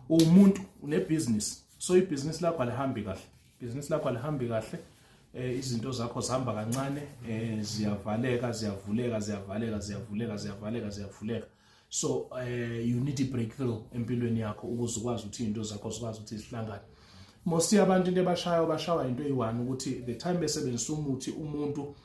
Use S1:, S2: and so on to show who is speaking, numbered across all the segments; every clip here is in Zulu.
S1: Umuntu unebusiness, so ibhizinisi lakho alihambi kahle, ibhizinisi lakho alihambi kahle. Izinto zakho zihamba kancane, ziyavaleka, ziyavuleka, ziyavaleka, ziyavuleka, ziyavaleka, ziyavuleka. So you need a breakthrough empilweni yakho ukuze ukwazi ukuthi izinto zakho zikwazi ukuthi zihlangane. Most yabantu into ebashayo, bashawa into eyi-one, ukuthi the time besebenzisa umuthi, umuntu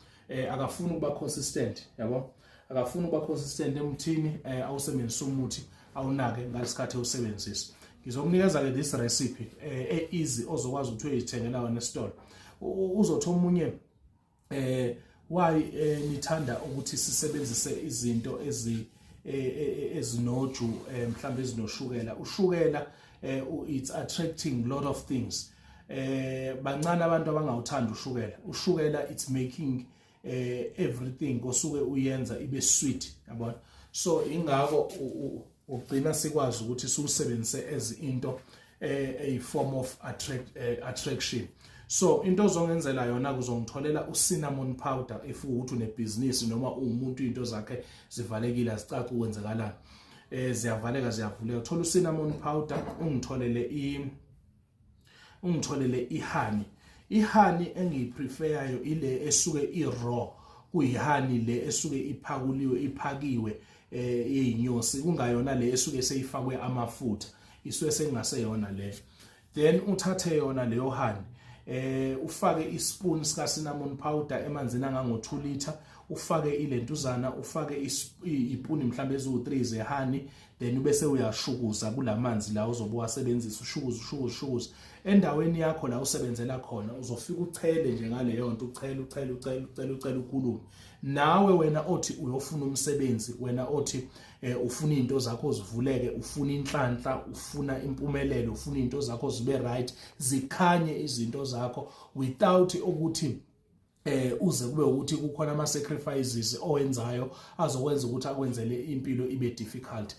S1: akafuni ukuba consistent, yabo, akafuni ukuba consistent emuthini awusebenzisa umuthi, awunake ngalesikhathi ewusebenzisa. Ngizokunikeza ke this recipe e-easy ozokwazi ukuthi uyithengela wena esitolo. Uzothi omunye, why nithanda ukuthi sisebenzise izinto ezinoju, mhlawumbe ezinoshukela? Ushukela, it's attracting lot of things. Bancane abantu abangawuthanda ushukela. Ushukela, it's making everything osuke uyenza ibe sweet, yabona. So ingakho ugcina sikwazi ukuthi siwusebenzise as into a form of attraction. So into ozongenzela yona, kuzongitholela ucinnamon powder if ukuthi unebhizinisi noma uwumuntu into zakhe zivalekile, azicaci ukwenzakalani, ziyavaleka, ziyavuleka. Thola ucinnamon powder, ungitholele ihoney. Ihoney engiyipreferayo ile esuke i-raw, kuyihoney le esuke iphakuliwe, iphakiwe yeyinyosi, kungayona le esuke seyifakwe amafutha, isuke sengaseyona le. Then uthathe yona leyo honey, ufake ispoon sika cinnamon powder emanzini angango 2 liter, ufake ilentuzana, ufake ipuni mhlambe eziwu3 zehoney, then ubese uyashukuza kulamanzi la uzobe wasebenzisa. Ushukuza, ushukuza, ushukuza endaweni yakho la usebenzela khona. Uzofika uchele nje ngaleyo nto, uchele, uchele, uchele, uchele, uchele, ukhulume nawe wena othi uyofuna umsebenzi, wena othi ufuna izinto zakho zivuleke, ufuna inhlanhla, ufuna impumelelo, ufuna izinto zakho zibe right, zikhanye izinto zakho without ukuthi uze kube ukuthi kukhona ama sacrifices owenzayo azokwenza ukuthi akwenzele impilo ibe difficult.